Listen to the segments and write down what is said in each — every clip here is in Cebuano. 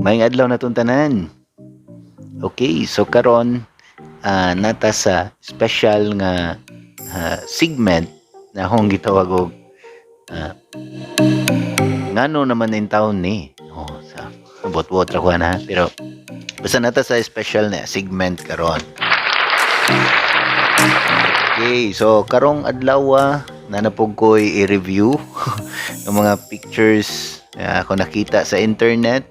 Maayong adlaw natong tanan. Okay, so karon nata sa special nga segment na akong gitawag og ngano naman in town ni. Oh, sa bot-bot ra ko na, pero basta nata sa special na segment karon. Okay, so karong adlaw nanapog ko i-review ng mga pictures na ako nakita sa internet.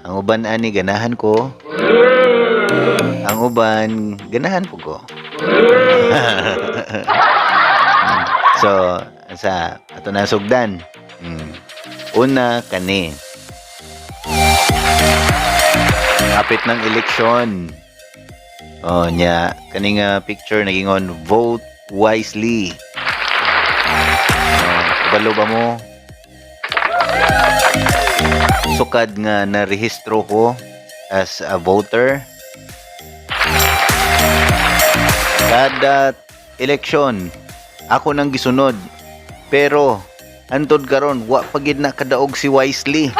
Ang uban ani ganahan ko. Ang uban ganahan po ko. So, sa ato na sugdan. Una kani. Kapit ng eleksyon. Oh, nya kani nga picture nagingon "Vote wisely." Oh, kabalo ba mo? Sukad nga narehistro ko as a voter. Kada eleksyon ako nang gisunod. Pero antod karon wa pa gid na kadaog si Wisely.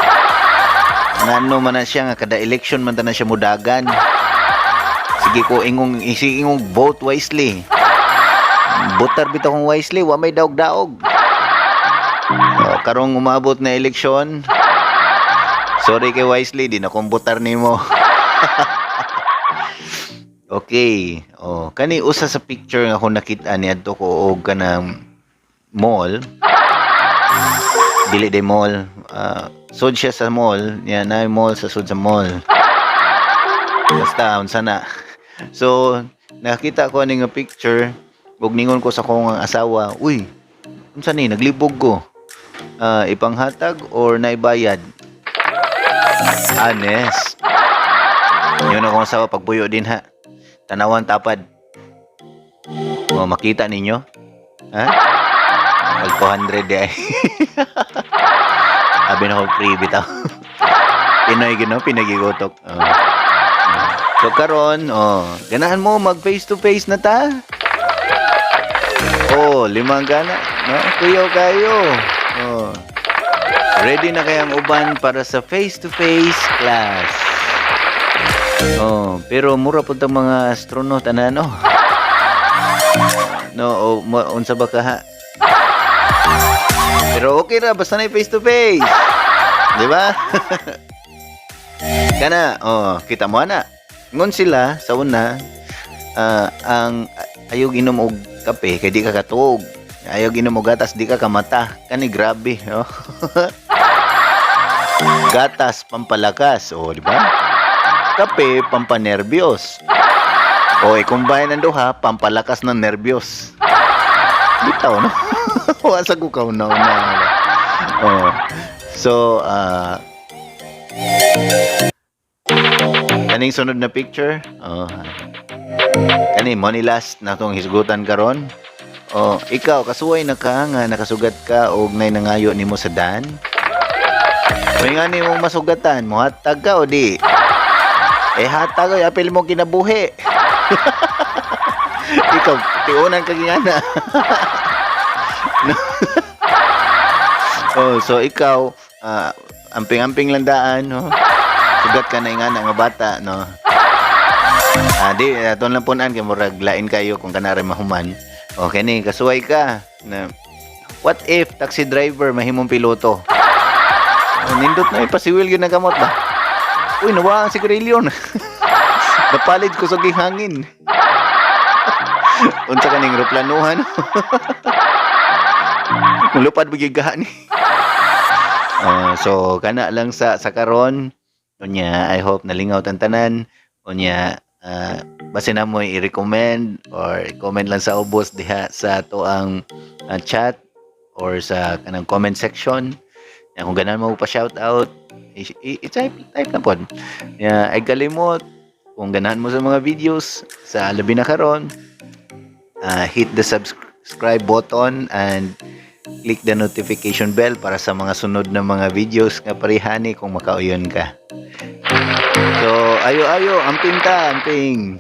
Ngano man na siya nga kada election man ta na siya mudagan. Sige ko ingong, sige ingong "Vote wisely." Botar bitaw kong wisely, wa may daog-daog. Oh, karong umabot na eleksyon, sorry kay Wisely, di na kong botar nimo. Okay. Oh, kani usa sa picture nga akong nakita niadto ko og kanang mall. Dili day mall. Sud siya sa mall. Nya na mall sa sud sa mall. Basta unsa na. So, nakita ko ani nga picture ug ningon ko sa akong asawa, "Uy, unsa ni naglibog ko? Ipanghatag or naibayad?" Honest. Yun akong asawa, "Pagpuyo din ha. Tanawan tapad. O, makita ninyo? Ha? Pag 200 di ay." Abi na ko free bitaw. Pinoy gino, Pinoy gigutok. Oh. So karon, oh, ganahan mo mag face to face na ta? Oh, limang gana, no? Kuyaw kayo. Oh. Ready na kayang uban para sa face to face class. Oh, pero mura pud tang mga astronaut ana, no. No, o unsa ba ka ha? Pero okay ra basta na face to face. Di ba? Kana, oh, kita mo ana. Ngon sila sa una, ang ayaw inom og kape kay di ka katuog. Ayaw inom og gatas, di ka kamata. Kani grabe, oh. Gatas pampalakas, oh, di ba? Kape pampanerbyos. O i-combine ang duha, pampalakas ng nerbyos. Bitaw, no? Wa sa gukaw na una. Oh. So, kaning sunod na picture, oh. Kani money last na tong hisgutan karon. Oh, ikaw kasuway na ka nga nakasugat ka og nay nangayo nimo sa dan. Kung nga nimo masugatan, mohatag ka o di? Eh hatag oy, apil mo kinabuhi. Ikaw, tiunan ka gingana. Oh, so ikaw, amping-amping lang daan, no? Sugat ka na ingana nga bata, no? Di, aton lang punan kay murag lain kayo kung kanari mahuman. Okay ni, kasuway ka. Na, what if taxi driver mahimong piloto? Oh, nindot na ipasiwil gyud na gamot ba? Uy, nawa ang sigarilyo na. Napalid ko sa hangin. Unsa kaning eroplanuhan? Mulupad ba gyud ni? So kana lang sa karon. Unya, I hope nalingaw tan tanan. Unya, basin na mo i-recommend or i-comment lang sa ubos diha sa atoang chat or sa kanang comment section. Ya, kung ganahan mo pa shout out, i-type type na pod. Ya, ay kalimot kung ganahan mo sa mga videos sa labi na karon, hit the subscribe button and click the notification bell para sa mga sunod na mga videos nga parehani kung makauyon ka. So, ayo ayo, amping ta, amping.